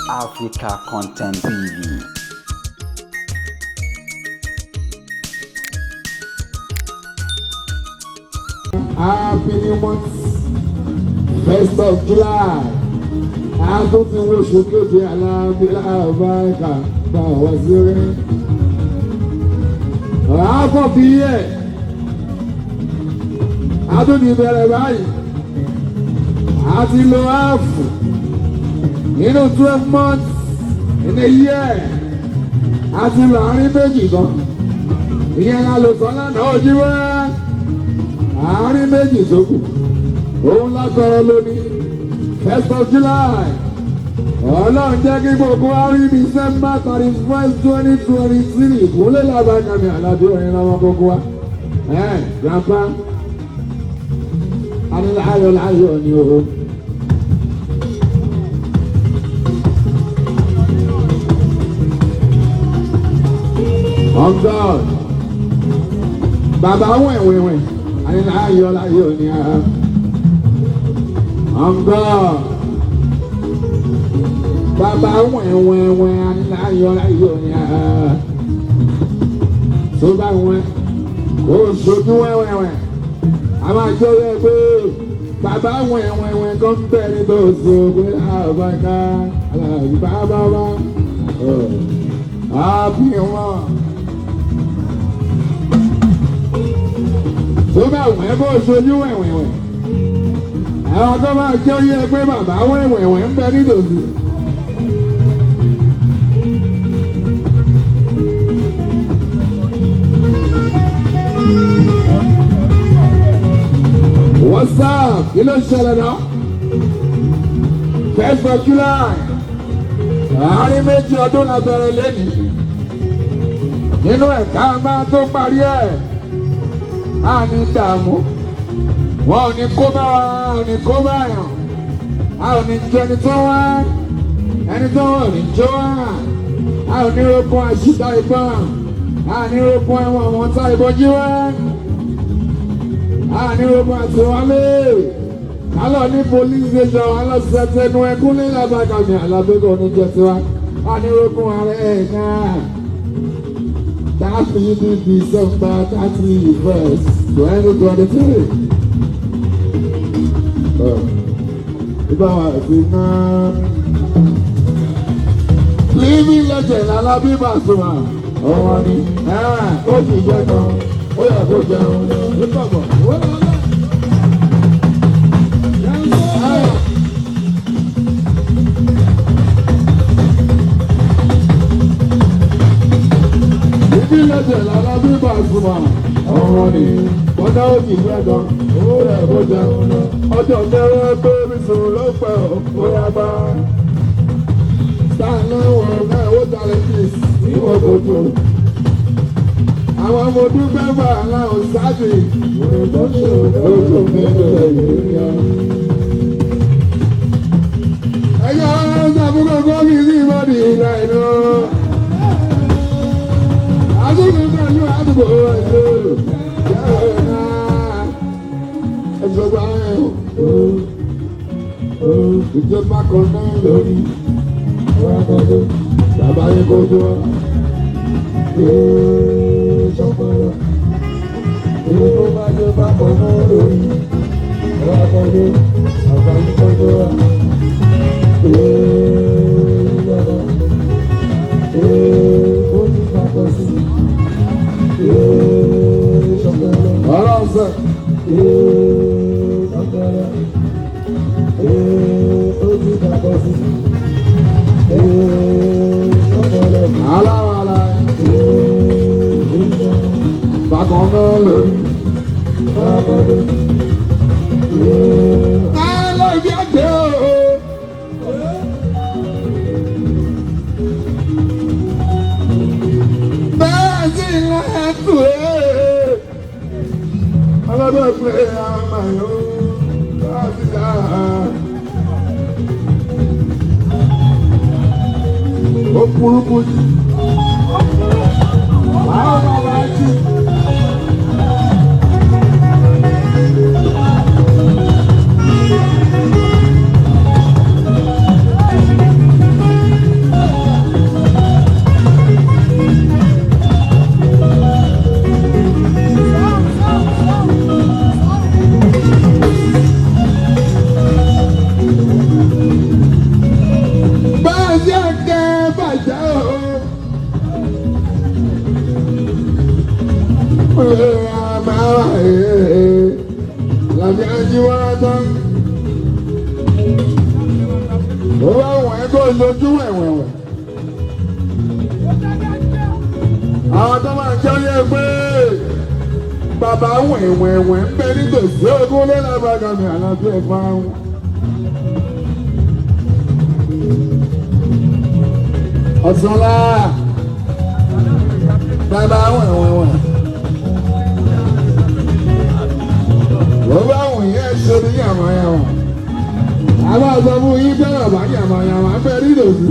Africa Content TV. Happy new month, 1st of July. A tún ti wo oṣù keje alábílà báyìíká bá wá sí orí. Half of the year. A tún ti bẹ̀rẹ̀ báyìí. A ti lo half nínú 12 months in a year. A ti lọ àárín méjì gan. Ìyẹn la lò sọ lánàá ojú wá àárín méjì tó kù òun lágbára lónìí, 1st of July. Ọlọ́run jẹ́ kí gbogbo wa rí December 31, 2023. Ìkúnlẹ̀ làbàkàmì àlàbí orin lọ́wọ́ gbogbo wa. Grandpa aláyọ̀ láyọ̀ ni o. On God, bàbá wẹ̀wẹ̀wẹ̀ aláyọ̀ láyọ̀ ni a. On God, bàbá wẹ̀wẹ̀wẹ̀ aláyọ̀ láyọ̀ ni a. Tó bá wẹ̀ kó sojú wẹ̀wẹ̀wẹ̀, a máa jọ yẹ pé bàbá wẹ̀wẹ̀wẹ̀ kan bẹ̀rẹ̀ tó so pé àbáká aláàbí bàbá wa àbí wọn. Tó bá wẹ̀ kó sojú wẹ̀wẹ̀wẹ̀, àwọn tó máa jẹ́ yẹ pé bàbá wẹ̀wẹ̀wẹ̀ ń bẹ nítòsí. What's up? Kí ló ń ṣẹlẹ̀ náà? 1st of July. Àárín méjì ọdún la bẹ̀rẹ̀ lẹ́nìí. Nínú ẹ̀ka máa tó parí ẹ̀. A ní dààmú. Wọn ò ní kó bá wa, a ò ní kó bá yàn. A ò ní jẹ ẹni tó wá. Ẹni tó wá ò ní jó wá. A ò ní rokun àṣìṣà ìbọn. A ò ní rokun ẹ̀wọ̀n àwọn tá ìbọn jí wá. A ní rokun àtiwálé. Kálọ̀ ní police station alọ́sẹ̀tẹ̀nu ẹkún ní làbàkàmì àlàbẹ́kọ̀ oníjẹ tiwa. A ní rokun ààrẹ ẹ̀ náà. Tàbí ní December 31, 2023. Ìbá wa sí náà. Living legend Alábí Pasuma. Ọmọ ni ó sì jẹ́ kan, ó yẹ kó jẹun. Nígbàgbọ́, ó lọ lọ. Living legend Alábí Pasuma. Ọmọ ni bọ́dá ó sì jẹ́ kan, ó yẹ kó jẹun. Ọjọ́ mẹ́rẹ́ pé mi sùn ló pẹ́ ó yá bá. Sáà náà wọ̀ náà ó challenges ní òkòtò. Àwọn ọmọ dúpẹ́ bá aláwọ̀ sáàbì. Ojú mi lè yíyan. Ẹ̀yọ́ ṣàbúrò gómìn sí ìbọ̀dì ìlà ìlú. Àdúgbò pẹ̀lú àdúgbò ẹ̀ṣọ́. Yàrá náà ẹ̀ṣọ́ gbà ẹ̀ ìjọba kan náà lórí. Bàbá yín kò tó. Sọ́kọ̀rọ̀ èyí tó bá jẹ́ bákan náà lórí ọ̀rọ̀ bàbá yìí tọ́jú wa. Bàbá ó ní bàbá sí sọ́kọ̀rọ̀. Ọlọ́run sẹ́. Sọ́kọ̀rọ̀ ó ní bàbá sí sọ́kọ̀rọ̀. Aláwọ̀ ala. Bákan náà lórí. Aláìbí àgbẹ̀ o. Bẹ́ẹ̀ sì lẹ́tù ẹ̀. Ọlọ́dọ̀ pé àmàlò láti dá. Ó burúkú jù. Àwọn bàbá jù. Ajíwọ́lá tán. Ó bá wọ̀n ẹ́ kó lójú wẹ̀wẹ̀wẹ̀. Àwọn tó máa jẹ́ yẹ pé bàbá wẹ̀wẹ̀wẹ̀ ń bẹ nítòsí ogún lọ́làbàgàmì àlàáfíà ẹ̀fọn wọn. Ọ̀sánlá bàbá wẹ̀wẹ̀wẹ̀. Ó bá wùn yẹn ṣe ní yàmàyàmà. Àwọn àgbà fún yín pé bàbá yàmàyàmà ń bẹ nítòsí.